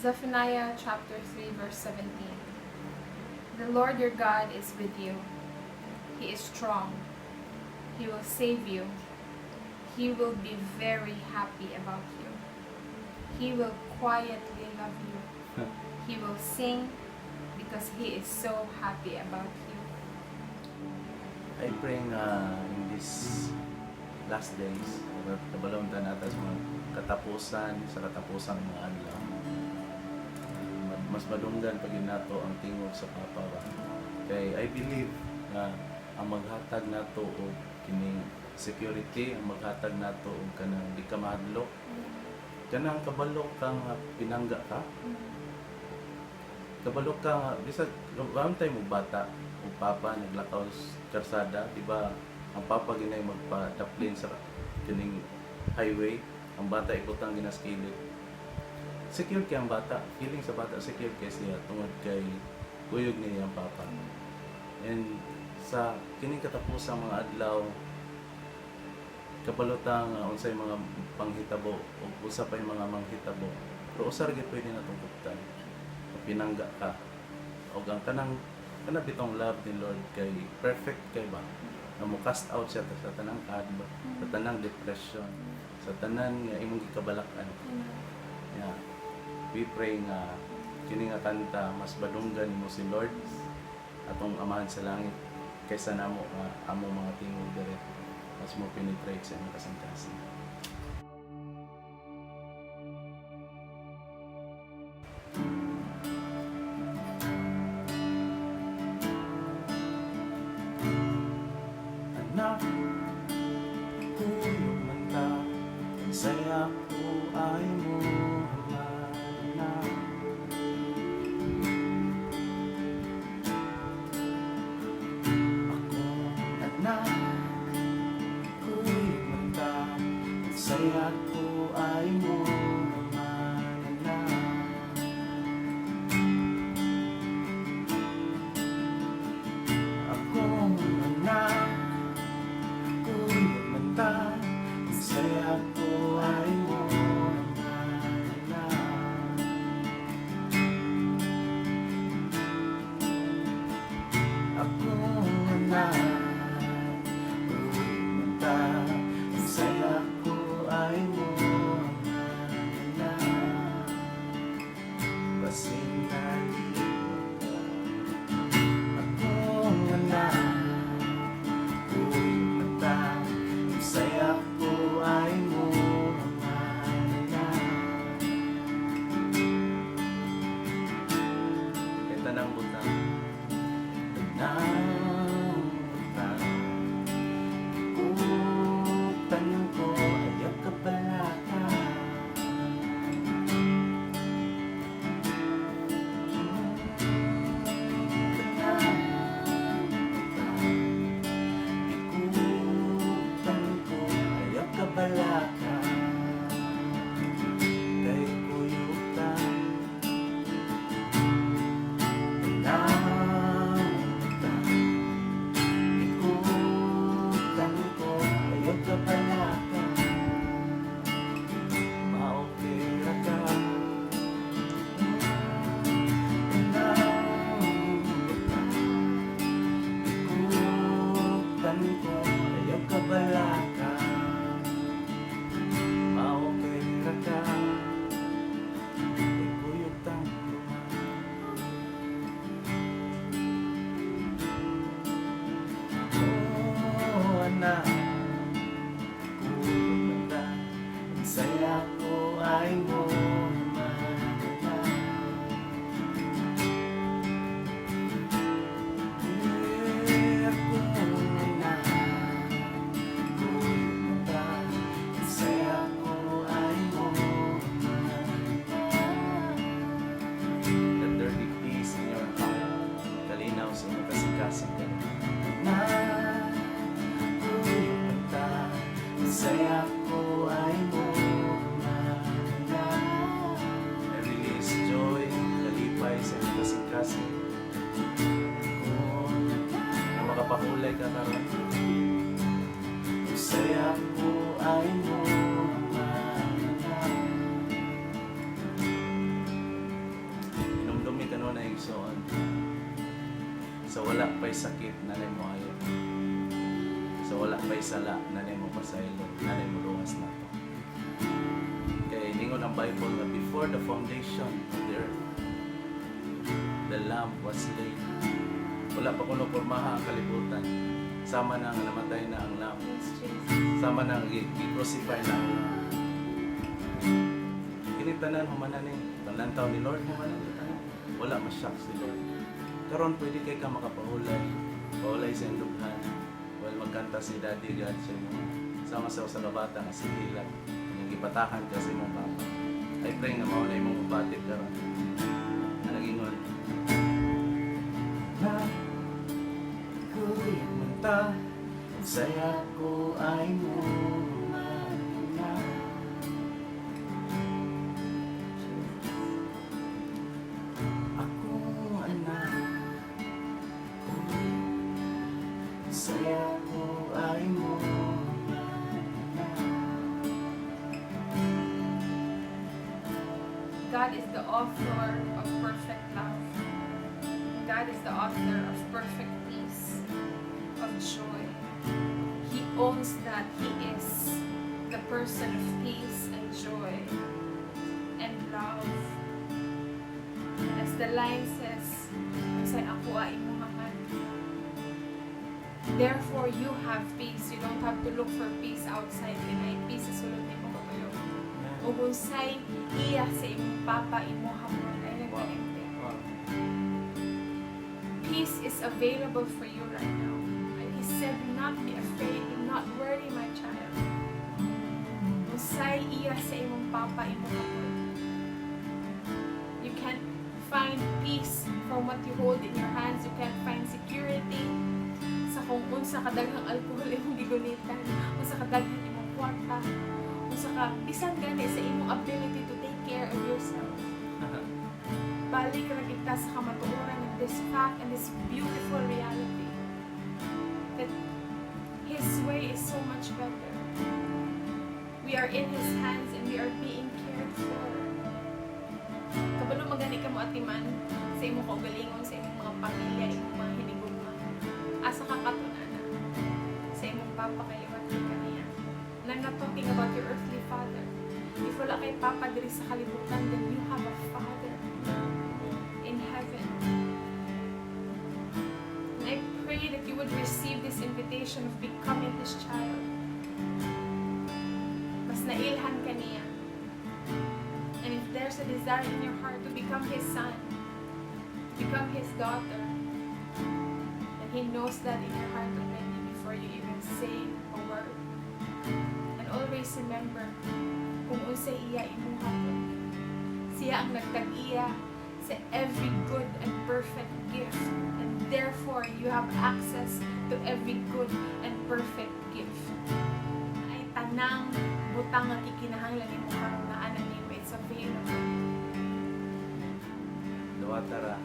Zephaniah chapter 3 verse 17. The Lord your God is with you. He is strong. He will save you. He will be very happy about you. He will quietly love you. He will sing because he is so happy about you. I pray nga in this last days, kabalo ta nato sa mga katapusan, sa katapusang mga adlaw. Mas madunggan pa gyud nato ang tingog sa Papa ba. Kay I believe nga ang maghatag nato og kining security, ang maghatag nato og kanang di ka mahadlok, kanang kabalo ka nga pinangga ka, kabalo ka nga bisag one time mo bata ug papa naglakaw sa karsada, di ba? Ang papa ginay magpa-daplin sa kining highway, ang bata ibutang gina sa kilid. Secure kay ang bata, feeling sa bata secure kay siya tungod kay kuyog niya ang papa. And sa kining katapusang mga adlaw, kabalo ta nga unsay mga panghitabo ug usa pay mga manghitabo, pero usa ra gyud pwede natong kuptan: pinangga ka. Og ang kanang kana bitong love ni Lord kay perfect kay ba nga mo cast out siya sa tanang kahadlok, sa tanang depression, sa tanan nga imong gikabalak-an. Yeah. We pray nga kini nga kanta mas badunggan nimo si Lord, atong Amahan sa langit, kaysa namo nga among mga tingog dire mas mo penetrate sa imong kasing-kasing. Anak, kuyog man ta, ang saya ko ay mo na. Akong anak, kuyog man ta, ang saya ko ay mo naman anak. Akong anak, kuyog man ta, ang saya ko ay mo naman anak. Akong anak, kuyog man ta, ang saya ko ay mo naman anak. Basin nalimot ka. Akong anak, kuyog man ta, ang saya ko ay mo naman anak. Kay tanang butang, tanang butang, kuptan ko, ayaw kabalaka. Tanang butang, ikutan ko, ayaw kabalaka. Kay kuyog ta. Tanang butang, ikutan ko, ayaw kabalaka. Maokera ka. Tanang butang, ikutan ko, ayaw kabalaka. Maokera ka. Kay kuyog tang duha. Oh, anak, kuyog man ta, ang saya ko ay mo naman anak. Eh, akong anak, kuyog man ta, ang saya ko ay mo naman. Let there be peace in your heart. Kalinaw sa inyong kasing-kasing karon. Anak, kuyog man ta, ang saya ko ay mo naman. I release joy, kalipay sa inyong kasing-kasing. Kung na makapakulay ka karon. Ang saya ko ay mo naman. Igsoon, sa wala pa'y sakit, nanay mo ayo. Sa wala pa'y sala, nanay mo pasaylo, nanay mo luwas na to. Kay ningon ang Bible nga before the foundation of the earth, the Lamb was slain. Wala pa kuno pormaha ang kalibutan. Sama na nga namatay na ang Lamb. Yes, Jesus. Sama na nga gi-crucify na ang Lamb. Kini tanan humana ni. Panlantaw ni Lord, humana ni tanan. Wala ma-shock si Lord. Karon pwede kay ka makapahulay. Pahulay sa iyong dughan. While magkanta si Daddy God sa imo. Sama sa usa ka bata nga si Hila. Yung gipatahan ka sa imong papa. I pray nga mao na imong mabatit karon. Na nagingon. Na kuya man ta, ang saya ko ay mo na. Akong anak, uy, saya ko ay mo na. God is the author of perfect love. God is the author of perfect peace, of joy. He owns that. He is the person of peace and joy and love. And as the line says, "Unsay ako ay imong man." Therefore, you have peace. You don't have to look for peace outside. Kay peace sa sulod nimo katuyo. Ug unsay iya sa imong papa, imo hapon ay nagkalimti. Peace is available for you right now. And He said, "Do not be afraid, do not worry, my child." Unsay iya sa imong papa, imo hapon. You can't find peace from what you hold in your hands. You can't find security sa kung unsa kadaghang alcohol imong gigunitan, unsa kadaghang imong kwarta, unsa ka bisan gani sa imong ability to take care of yourself. Balik ra kita sa kamatuoran ng this fact and this beautiful reality that His way is so much better. We are in His hands and we are being cared for. Kabalo magani ka mo atiman sa imong kaugalingon, sa imong mga pamilya, imong mga hinigugma. Asa ka katunana sa imong papa kay liwat ka niya. And I'm not talking about your earthly father. If wala kay papa diri sa kalibutan, then you have a father in heaven. And I pray that you would receive this invitation of becoming His child. Mas nailhan ka niya. And if there's a desire in your heart to become His son, to become His daughter, then He knows that in your heart already before you even say a word. And always remember, kung unsay iya imong hapon, siya ang nagtag-iya sa every good and perfect gift. And therefore, you have access to every good and perfect gift. Ay tanang butang nga gikinahanglan nimo karon naa na nimo, it's available. Dawata ra.